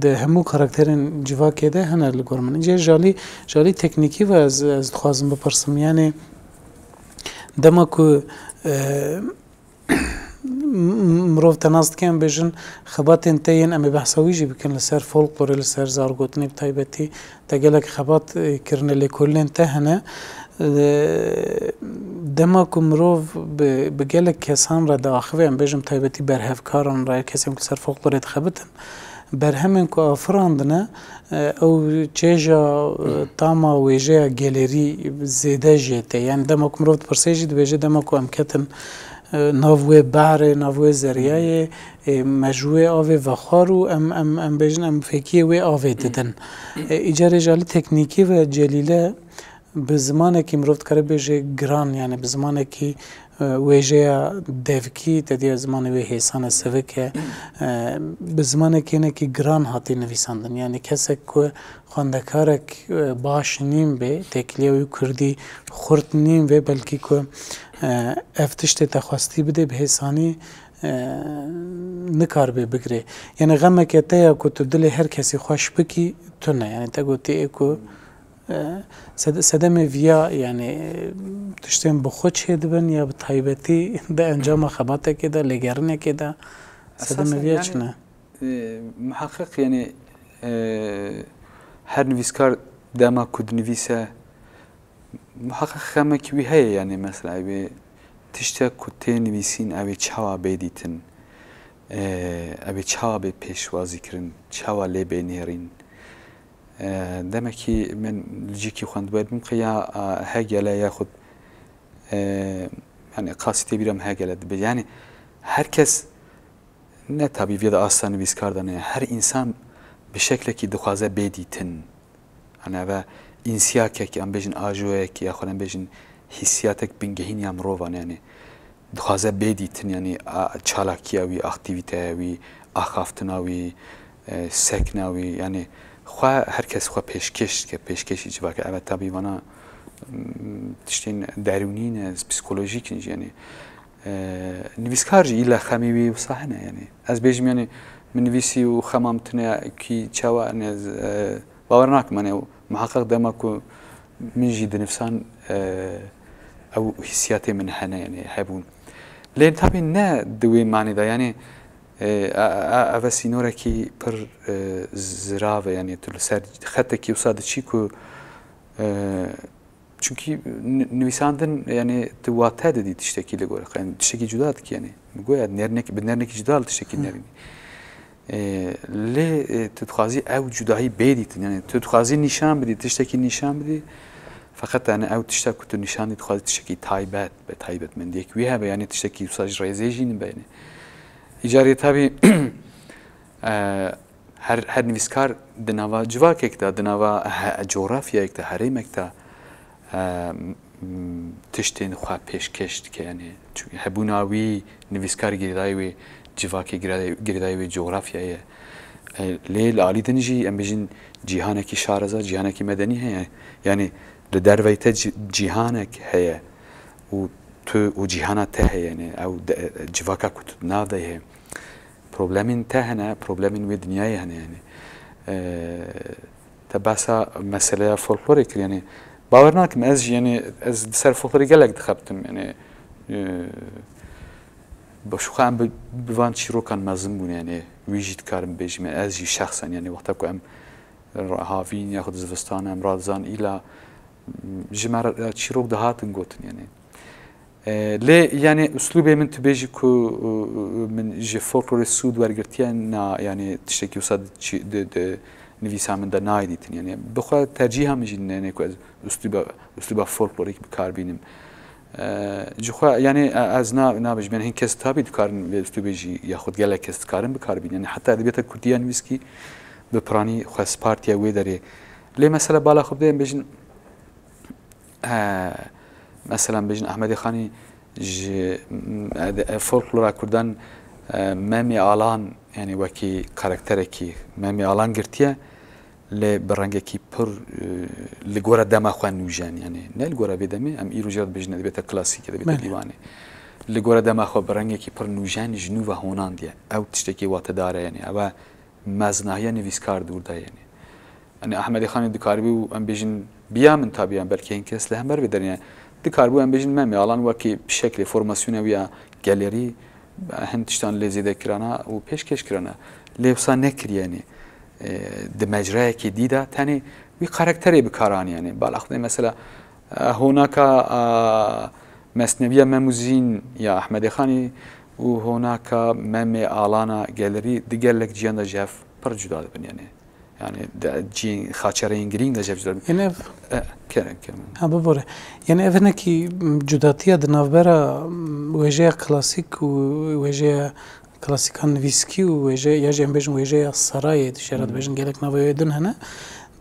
di hemû karakterên civakê de hene li gor min. Îca ji alî, ji alî teknîkî ve ez, ez dixwazim bipirsim. Yani dema ku, e, m-, mirov te nas dike, em bêjin, xebatên te yên, em ê behsa wî jî bikin, li ser folklorê, li ser zargotinê bi taybetî te gelek xebat, e, kirine, lêkolînên te hene. E, dema ku mirov bi, bi gelek kesan re diaxive, em bêjin, taybetî berhevkaran re, kesên ku li ser folklorê dixebitin, berhemên ku afirandine, e, ew çêja, e, tama wêjeya gelêrî zêde jê tê. Yani dema ku mirov dipirse jî dibêje, dema ku em ketin, e, nav wê behrê, nav wê zeryayê, e, me ji wê avê vexwar û em, em, em bêjin, em fêkiyê wê avê didin. E, îcarê ji alî teknîkî ve Celîle bi zimanekî mirov dikare bêje giran, yani bi zimanekî, e, wêjeya devkî, te diya zimanê wê hêsan e, sivik e, e, bi zimanekî hinekî giran hatî nivîsandin. Yani kesek ku xwendekarek, e, baş nîn bê, têkiliya wî kurdî xurt nîn bê, belkî ku, e, ev tiştê te xwestî bidê bi hêsanî, e, nikaribe bigirê. Yani xemeke te ya ku tu dilê her kesî xweş bikî, tune. Yani te gotî ê ku, e, sed-, sedemê viya, yani, e, tiştên bi xwe çêdibin ya bi taybetî di encama xebatekê de, lêgerinekê de sedemê viya çi ne? E, muheqeq, yani, e, her nivîskar dema ku dinivîse, muheqeq xemek wî heye, yani, mesela, wê tiştek ku tê nivîsîn, ew ê çawa bê dîtin, e, ew ê çawa bê pêşwazî kirin, çawa lê bê nêrîn. E, demekî min li cîkî xwendibû, dibim qe ya, a, Hegele yaxud, e, yani, qasî tê bîra min Hegele dibe. Yani, her kes ne tabî vê de asta nivîskar de ne. Her însan bi şeklekî dixwaze bê dîtin. Yani, eve însiyakek, em bêjin ajoyek, ya xwe em bêjin hîsiyatek bingehîn ya mirovan, yani. Dixwaze bê dîtin, yani, a, çalakiya wî, aktîvîteya wî, axaftina wî, e, sekna wî, yani, xwe, her kes xwe pêşkêş dike, pêşkêşî civaka. Evet, tabî vana, m, tiştên derûnî ne, psîkolojîk in jî, yani. E, nivîskar jî îlla xemî wî wisa hene, yani. Ez bêjim, yani, min nivîsî û xema min tune kî çawa, yani, ez, e, bawer nakim, yani, muheqeq dema ku min jî dinivîsan, e, ew hîsiyatê min hene, yani, hebûn. Lê tabî ne di wê manî de, yani, e, e, e, ev e sînorekî pir, e, zirav e, yani, tu li ser xetekî wisa diçî ku, e, çunkî ni-, nivîsandin, yani, tu wate didî tiştekî li gor xwe, yani, tiştekî cuda dikî, yani, bi goya nêrnek-, bi nêrnekî cuda li tiştekî nêrînî. E, lê, e, tu dixwazî ew cudahî bê dîtin, yani tu dixwazî nîşan bidî, tiştekî nîşan bidî, feqet, yani, ew tişta ku tu nîşan dî, dixwazî tiştekî taybet be, taybetmendiyek wî hebe, yani tiştekî wisa ji rêzê jî nibe, yani. Îcarê tabî, e, her, her nivîskar di nava civakek de, di nava he-, cografyayek de, herêmek de, e, m-, tiştên xwe pêşkêş dike, yani, çu-, hebûna wî nivîskar girêdayî wê civakê, girêdayî, girêdayî wê cografyayê ye. E, lê li alî din jî, em bêjin, cîhanekî şareza, cîhanekî medenî heye. Yani, li derveyî te cî-, cîhanek heye û tu û cîhana te heye, yani, ew de, civaka ku tu di nav de heye. Problemên te hene, problemên wê dinyayê hene, yani. E, te behsa meseleya folklorê kir, yani, bawer nakim, ez jî, yani, ez li ser folklorê gelek dixebtim, yani, e, Bi xwe em bi, bi van çîrokan mezin bûn, yani wî jî dikarim bêjim, ez jî şexsen, yani wexta ku em havîn yaxud zivistan em radizan, îla ji me re çîrok dihatin gotin, yani. E, lê, yani, uslûbê min, tu bêjî ku, e, e, min ji folklorê sûd wergirtiye, na, yani, tiştekî wisa di çi-, di, di nivîsa min de nayê dîtin, yani. Bi xwe tercîha min jî neyne ku ez uslûba, uslûba folklorîk bi kar bînim. E, ji xwe, yani, e, ez na, nabêjim, yani, hin kes tabî dikarin vê uslûbê jî, yaxud gelek kes dikarin bi kar bînin. Yani, heta edebiyata kurdî ya nivîskî bi piranî xwe spartiye wê derê. Lê mesela bala xwe bidê, em bêjin, e, mesela em bêjin Ehmedê Xanî ji, m, e, folklora kurdan, e, Memê Alan, yani wekî karakterekî Memê Alan girtiye. Lê bi rengekî pir, e, li gora dema xwe nûjen, yani ne li gora vê demê, em îro jî dibêjin edebiyata klasîk, edebiyata Belê. dîwanê. Li gora dema xwe bi rengekî pir nûjen ji nû ve honandiye. Ew tiştekî watedar e, yani ew e mezinahiya nivîskar dûr de, yani. Yani Ehmedê Xanê dikaribû, em bêjin, biya min tabiyan, belkî hin kes li hember vê derê, yani dikaribû, em bêjin, Memê Alan wekî bi şeklê formasyona wî ya gelerî, hin tiştan lê zêde kirana û pêşkêş kirana. Lê wisa nekiriye, yani, e, di mecrayekê dî de tenê wî karakterê bi kar anî, yani. Bala Xwedê mesela, e, honaka, e, Mesneviya Mem û Zîn ya Ehmedê Xanî û honaka Memê Alana gelerî di gelek ciyan de ji hev pir cuda dibin, yani. Yani, di ciyên xaçereyên girîng de ji hev cuda dibin. Ên ev E, kerem, kerem. Ha, bibore. Yani, ev hinekî, m, cudatiya di navbera, m, wêjeya klasîk û wêjeya klasîka nivîskî û wêje-, ya jî em bêjin wêjeya serayê, dişêre Hmm. dibêjin gelek navê wê din hene.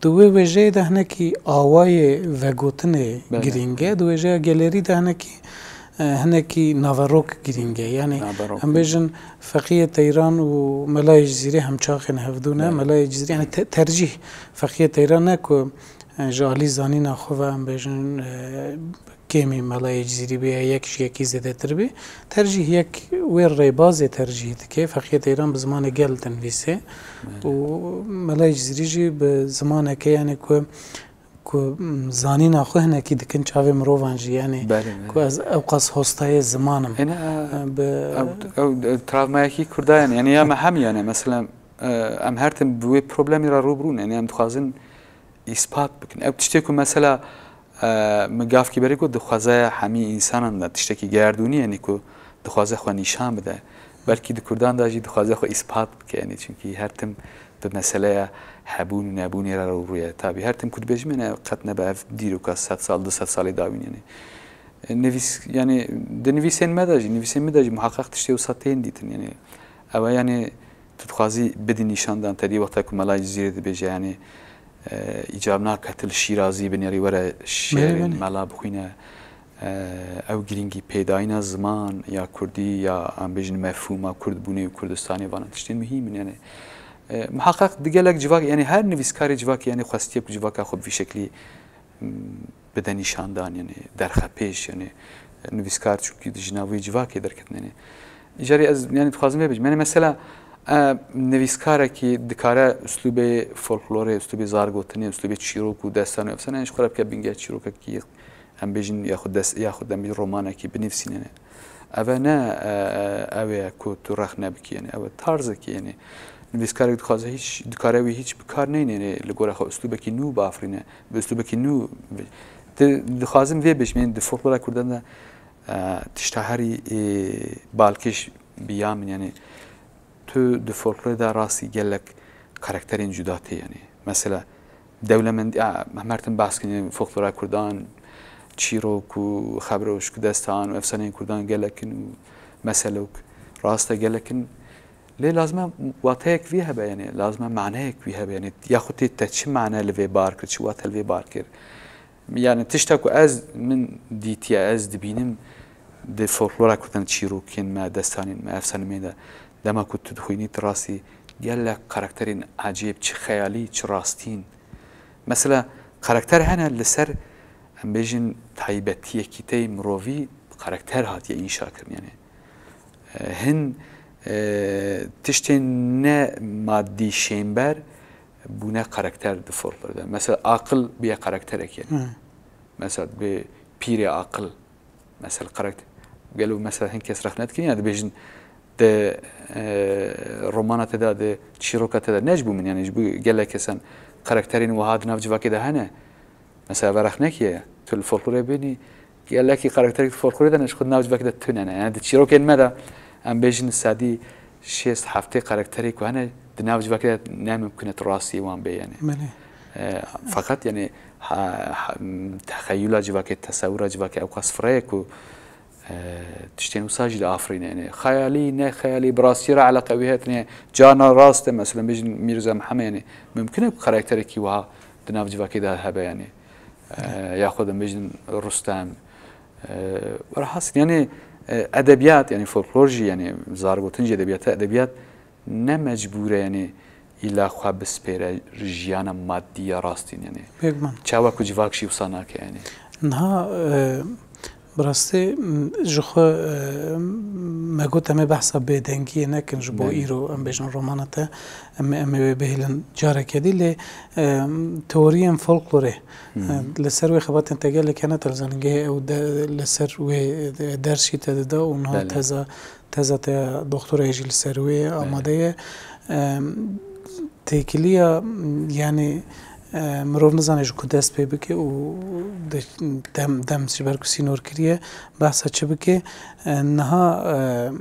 Di wê wêjeyê de hinekî awayê vegotinê Belê. girîng e, di wêjeya gelerî de hinekî, e, hinekî naverok girîng e. Yani Naverok. em bêjin Feqiyê Teyran û Melayê Cizîrî hemçaxên hevdû ne. Belê. Melayê Cizîrî, yani te-, tercîh Feqiyê Teyran ne ku, e, ji alî zanîna xwe ve em bêjin, e, kêmî Melayê Cizîrî bê, yek ji yekî zêdetir bê. Tercîh yek wê rêbazê tercîh dike. Feqiyê Teyran bi zimanê gel dinivîse. Belê. Û Melayê Cizîrî jî bi zimaneke, yani ku, ku, m, zanîna xwe hinekî dikin çavê mirovan jî, yani Belê, belê. ku ez ewqas hostayê ziman im. Ene, e, E, bi ew, ew, e, travmayekî Kurda, yani, yani ya me hem, yani, mesela, e, em her tim bi wê problemê re rûbirû ne, yani em dixwazin îspat bikin. Ew tiştê ku mesela, e, min gavkî berê got, dixwaze hemî însanan de tiştekî gerdûnî, yani ku dixwaze xwe nîşan bide. Belkî di Kurdan de jî dixwaze xwe îspat bike, yani çunkî her tim bi meseleya hebûn û nebûnê re rû rû ye. Tabî her tim ku dibêjim, yani qet nebe ev dîroka sed sal, du sed salê dawîn, yani. E, nivîs-, yani di nivîsên me de jî, nivîsên min de jî muheqeq tiştê wisa tên dîtin, yani. Ew e, yani, tu dixwazî bidî nîşandan, te dî wexta ku Mela Cizîrê dibêje, yani, e, îcab nake tu li Şîrazî binêrî were şêrên Belê, belê. mela bixwîne. E, ew girîngî pêdayîna ziman ya kurdî ya, em bêjin, mefhûma kurdbûnê û Kurdistanê, vana tiştên muhîm in, yani. E, muheqeq di gelek civak, yani her nivîskarê civakê, yani xwestiye ku civaka xwe bi vî şeklî bide nîşandan, yani derxepêş, yani nivîskar çunkî di jina vê civakê derketin, yani. Îcarê ez, yani dixwazim vê bêjim. Yani mesela, e, nivîskarekî dikare uslûbê folklorê, uslûbê zargotinê, uslûbê çîrok û destan û efsane, yani ji xwe re bike bingeh çîrokekî, em bêjin, yaxud des-, yaxud em bêjin romanekî binivîsîne, yani. Ev e ne, e, e, ew ê ku tu rexne bikî, yani ew e tarzekî, yani nivîskarek dixwaze hîç, dikare wî hîç bi kar neyne, yani li gora xwe uslûbekî nû biafirîne, bi uslûbekî nû bi-, di-, dixwazim vê bêjim, yani di folklora kurdan de, e, tişta herî, e, balkêş bi ya min, yani tu di folklorê de rastî gelek karakterên cuda tê, yani. Mesela, dewlemendî, a, em her tim behs kirin, folklora kurdan, çîrok û xebrewşk, destan û efsaneyên kurdan gelek in û meselok rast e gelek in. Lê lazim e wateyek vî hebe, yani lazim e maneyek vî hebe, yani yaxud tê te çi mane li vê bar kir, çi wate li vê bar kir. Yani tişta ku ez, min dîtiye, ez dibînim di folklora kurdan, çîrokên me, destanên me, efsanên me de, dema ku tu dixwînî, tu rastî gelek karakterên ecêb, çi xeyalî, çi rastîn. Mesela karakter hene li ser, em bêjin, taybetiyekî te yê mirovî bi karakter hatiye înşa kirin, yani. E, hin, e, tiştên ne madî şênber bûne karakter di folklorê de. Mesela aqil bûye karakterek, yani. Hı. Mesela bi pîrê aqil. Mesela karakter. Gelo mesela hin kes rexne dikin ya dibêjin, Di, e, romana te de, di çîroka te de, ne ji bo min, yani ji bo gelek kesan karakterên wiha di nav civakê de hene. Mesela, verexnekî ye, tu li folklorê bînî, gelekî karakterek di folklorê de ne, ji xwe di nav civakê de tune ne. Yani di çîrokên me de, em bêjin sedî şêst heftê karakterê ku hene, di nav civakê de ne mimkun e tu rastî wan bê, yani. Belê. E, feqet, yani, ha, ha, texeyula civakê, tesewira civakê ew qas fireye ku, e, tiştên wisa jî li afirîne, yani. Xeyalî, ne xeyalî, bi rastî re eleqe wî heye, yani, carna rast e, mesela, bêjin Mîrza Mihemed, yani, mimkun e ku karakterekî wiha di nav civakê de hebe, yani. E, ya xwe de bêjin Rustem. E, Werhasil, yani, e, edebiyat, yani, folklor jî, yani, zargotin jî edebiyat e, edebiyat ne mecbûr e, yani, îla xwe bispêre jiyana madî ya rastîn, yani. Bêguman. Çawa ku civak jî wisa nake, yani. Niha, e, bi rastî, m, ji xwe, e, me got em ê behsa bêdengiyê nekin ji bo Belê. îro, em bêjin romana te, em, em ê wê bihêlin careke dî, lê, e, teoriyên folklorê, Hı hı. e, li ser wê xebatên te gelek hene, te li zanîngehê ew de, li ser wê, e, ders jî te dida û niha Belê. teza, teza te ya doktorayê jî li ser wê Belê. amade ye. E, têkiliya, m, yani, e, mirov nizane ji ku dest pê bike û de-, dem, dem ji ber ku sînor kiriye, behsa çi bike? E, niha, e,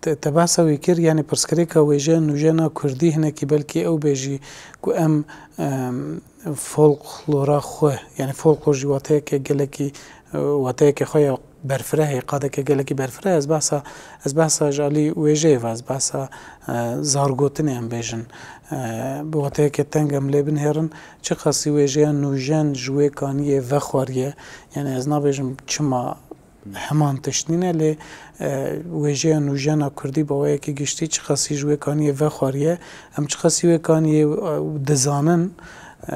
Te, te behsa wî kir, yani pirsgirêka wêjeya nûjena kurdî hinekî belkî ew bê jî ku em, em, folklora xwe, yani folklor jî wateyeke gelekî, e, wateyeke xwe ya berfireh e, qadeke gelekî berfireh e. Ez behsa, ez behsa ji alî wêjeyê ve, ez behsa, e, zargotinê em bêjin, e, bi wateyeke teng em lê binihêrin, çiqasî wêjeya nûjen ji wê kaniyê vexwariye. Yani ez nabêjim çima heman tişt nîne, lê, e, wêjeya nûjena kurdî bi awayekî giştî çiqasî ji wê kaniyê vexwariye, em çiqasî wê kaniyê, e, dizanin, e,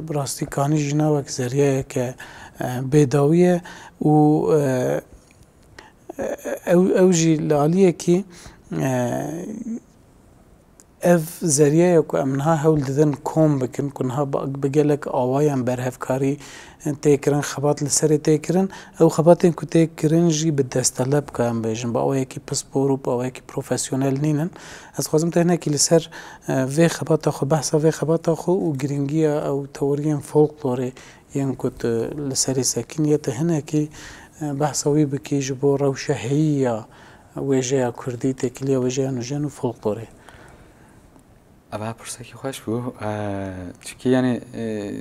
bi rastî kanî jî ne wek zeriyeyeke, e, bêdawî ye û, e, ew, ew jî li aliyekî, e, Ev zeriya ye ku em niha hewl didin kom bikin, ku niha bi, bi gelek awayan berhevkarî tê kirin, xebat li serê tê kirin. Ew xebatên ku tê kirin jî bi destele bike, em bêjin, bi awayekî pispor û bi awayekî profesyonel nînin. Ez dixwazim te hinekî li ser, e, vê xebata xwe, behsa vê xebata xwe û girîngiya ew teoriyên folklorê yên ku tu li serê sekiniye, te hinekî, e, behsa wî bikî ji bo rewşa heyî ya wêjeya kurdî, têkiliya wêjeya nûjen û folklorê. Eva pirsekî xweş bû. E, çikî, yani, e,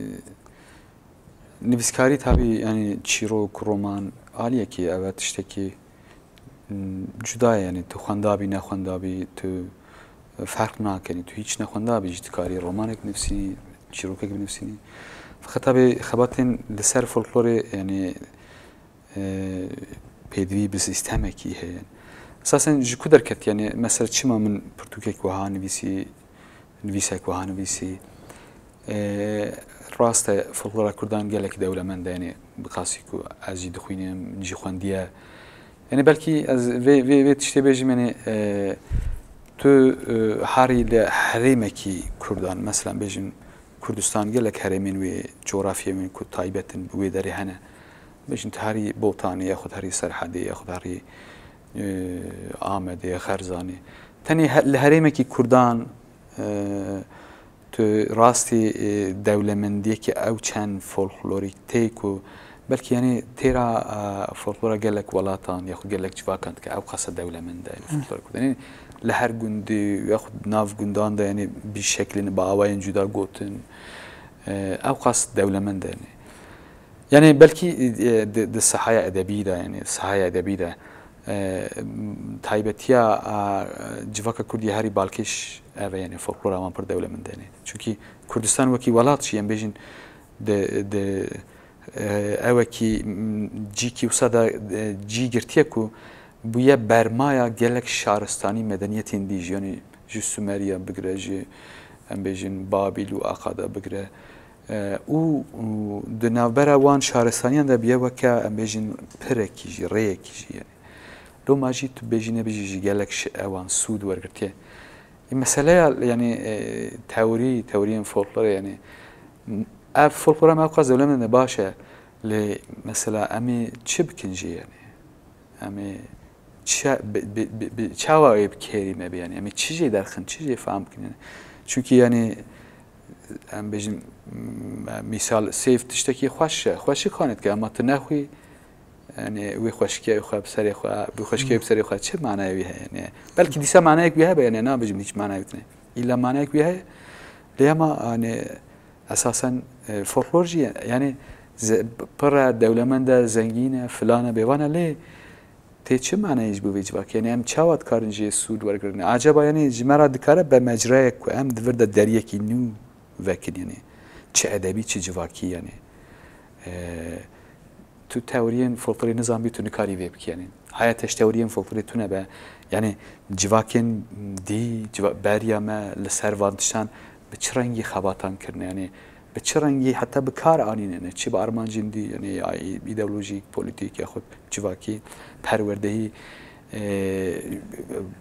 nivîskarî tabî, yani, çîrok, roman, aliyekî, eve tiştekî, m, cuda ye, yani, tu xwendabî, nexwendabî, tu ferq nake, yani, tu hîç nexwendabî jî dikarî romanek binivîsînî, çîrokek binivîsînî. Feqet tabî xebatên li ser folklorê, yani, e, pêdivî bi sîstemekî heye. Esasen ji ku derket, yani, mesela çima min pirtûkek wiha nivîsî, nivîsek wiha nivîsî? E, rast e, folklora kurdan gelek dewlemend e, yani, bi qasî ku ez jî dixwînim, min jî xwendiye. Yani, belkî ez vê, vê, vê tiştê bêjim, yani, e, tu, e, herî li herêmekî kurdan, mesela bêjim, Kurdistan gelek herêmên wê, coğrafyayên wê ku taybet in bi wê derê hene. Bêjin tu herî Botanê, yaxud herî Serhedê, yaxud herî, e, Amedê, Xerzanê. Tenê he-, li herêmekî Kurdan, e, tu rastî, e, dewlemendiyekî ew çend folklorîk tê ku belkî, yani, têra, e, folklora gelek welatan, yaxud gelek civakan dike, ew qasa dewlemend e, yani, Hı. folklora Kurdan. Yani, li her gundî, yaxud nav gundan de, yani, bi şeklin, bi awayên cuda gotin, e, ew qas dewlemend e, yani. Yani, belkî, e, di, di sahaya edebî de, yani, sahaya edebî de, e, taybetiya, e, civaka Kurdî herî balkêş ev e, yani, folklora wan pir dewlemend e, yani. Çunkî Kurdistan wekî welat jî, em bêjin, di, di, e, ewekî, m, cîkî wisa de, e, cî girtiye ku bûye bermaya gelek şaristanî medeniyetên dî jî, yanî ji Sumeriya bigire, ji, em bêjin, Babîl û Aqada bigire. E, û, û di navbera wan şaristaniyan de bûye weke, em bêjin, pirekî jî, rêyekî jî, yanî. Loma jî tu bêjî nebêjî jî gelek ji ewan sûd wergirtiye. E, meseleya, yanî, e, teorî, teoriyên folklorê, yanî, ev folklora me ew qas dewlemendê baş e, lê mesela em ê çi bikin jî, yanî? Em ê çi, bi, bi, bi, bi, çawa wê bi kêrî me bê, yani, em ê çi jê derxin, çi jê fehm bikin, yani. Çunkî, yani, em bêjin, m-, mîsal, sêv tiştekî xweş e, xweşik xanê dike, ema tu nexwî, yani, wê xweşikê xwe bi serê xwe, bi xweşikê bi serê xwe çi manayê wî heye, yani? Belkî dîsa manayek wî hebe, yani, nabêjim hiç manayek tune. Îlla manayek wî heye. Lê ema, yani, esasen, e, folklor jî, yani, ze-, pir e, dewlemend e, zengîn e, filan e, bêvan e, lê tê çi maneyê ji bo vê civakê? Yani, em çawa dikarin jê sûd wergirin? Acaba, yani, ji me re dikare be mecrayek ku em di vir de deriyekî nû vekin, yani, çi edebî, çi civakî, yani. E, tu teoriyên folklorê nizanbî, tu nikarî vê bikî, yani. Haya te ji teoriyên folklorê tune be, yani, civakên dî, civa-, beriya me li ser van tiştan bi çi rengî xebatan kirine, yani, bi çi rengî heta bi kar anîne, yani, çi bi armancên dî, yani, ya î-, îdeolojîk, polîtîk, yaxud civakî, perwerdehî, e,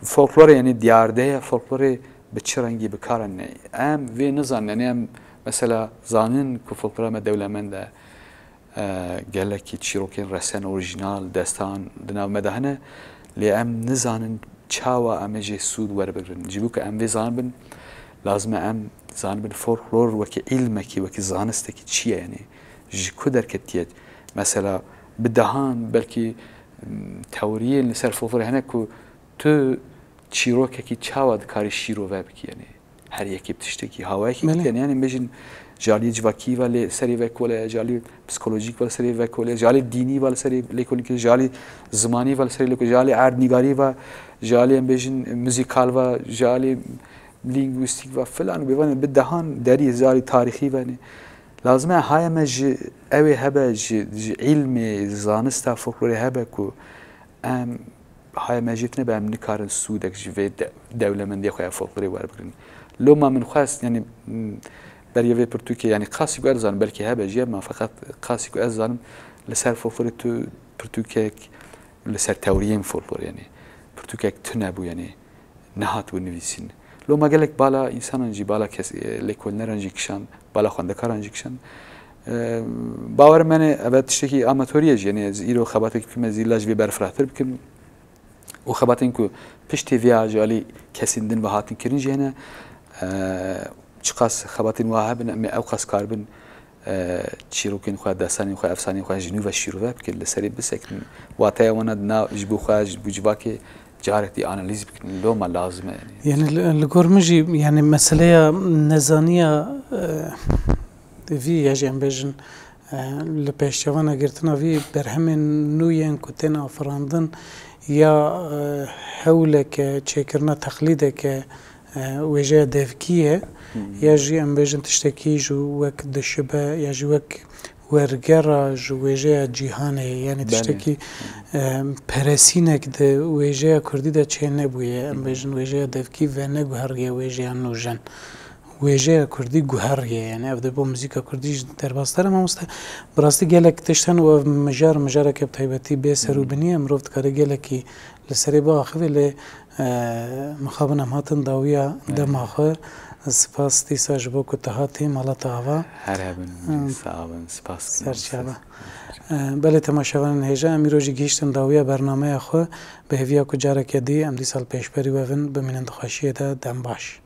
folklorê, yani, diyardeya folklorê bi çi rengî bi kar anîne. Em vê nizanin, yani, em mesela zanin ku folklora me dewlemend e, e, gelekî çîrokên resen, orîjînal, destan di nav me de hene, lê em nizanin çawa em ê jê sûd werbigrin. Ji bo ku em vê zanibin, lazim e em zanibin folklor wekî îlmekî, wekî zanistekî çi ye, yani ji ku derketiye? Mesela bi dehan belkî, m, teoriyên li ser folklorê hene ku tu çîrokekî çawa dikarî şîrove bikî, yani. Her yekê bi tiştekî, hawayekî Belê. Dikene. Yani, em bêjin, ji aliyê civakî ve lê serê vekole, ji aliyê psikolojîk ve serê vekole, ji aliyê dînî ve serê lêkolîn kir, ji aliyê zimanî ve serê lêkolîn, ji aliyê erdnîgarî ve, ji aliyê, em bêjin, muzîkal ve, ji aliyê lîngwîstîk ve filan, bêvan bi dehan derî, ji aliyê tarîxî ve ne. Lazim e haya me ji ew ê hebe, ji, ji îlmê, zanista folklorê hebe ku em haya me jê tune be, em nikarin sûdek ji vê de-, dewlemendiya xwe ya folklorê werbigrin. Loma min xwest, yani, m, beriya vê pirtûkê, yani, qasî ku ez zanim, belkî hebe jî, ma feqet qasî ku ez zanim, li ser folklorê tu pirtûkek, li ser teoriyên folklorê, yani, pirtûkek tune bû, yani, nehatibû nivîsîn. Loma gelek bala însanan jî, bala kes-, e, lêkolîneran jî kişand, bala xwendekaran jî kişand. E, bawer me ne, ev tiştekî amatorî ye jî, yani, ez îro xebateke bikim, ez îla ji vê berfirehtir bikim. Û xebatên ku piştî vêya ji alî kesên din ve hatin kirin jî hene. E, çiqas xebatên wa hebin, em ê ewqas karibin, e, çîrokên xwe, destanên xwe, efsaneyên xwe ji nû ve şîrove bikin, li serê bisekin. Wateya wan a di nav, ji bo xwe, ji bo civakê carek dî analîz bikin. Loma lazim e, yani. Yani li, li gor min jî, yani meseleya nezaniya, e, vî ya jî em bêjin, e, li pêşçavana girtina vî berhemên nû yên ku tên afirandin ya, e, hewleke çêkirina teqlîdeke, e, wêjeya devkî ye, Hmm. ya jî em bêjin tiştekî ji wek dişibe, ya jî wek wergera ji wêjeya cîhanê ye. Yani Belê. Tiştekî, e, peresînek di wêjeya kurdî de çê nebûye. Em Hmm. bêjin wêjeya devkî veneguheriye wêjeya nûjen. Wêjeya kurdî guheriye, yani ev de bo muzîka kurdî jî derbasdar e, mamoste. Bi rastî gelek tişt hene û ev mijar, mijareke bi taybetî bê ser û Hmm. binî ye. Mirov dikare gelekî li serê biaxive, lê, e, mixabin em hatin dawiya Belê. Dema xwe. Spas dîsa ji bo ku tu hatî mala te ava. Her hebin, Hmm. sağ olun, spas dikim, Serçava. spas. E, belê temaşevanên hêja, em îro jî gihîştin dawiya bernameya xwe. Bi hêviya ku careke dî em dîsa li pêşberî we bin, bimînin di xweşiyê de, dem baş.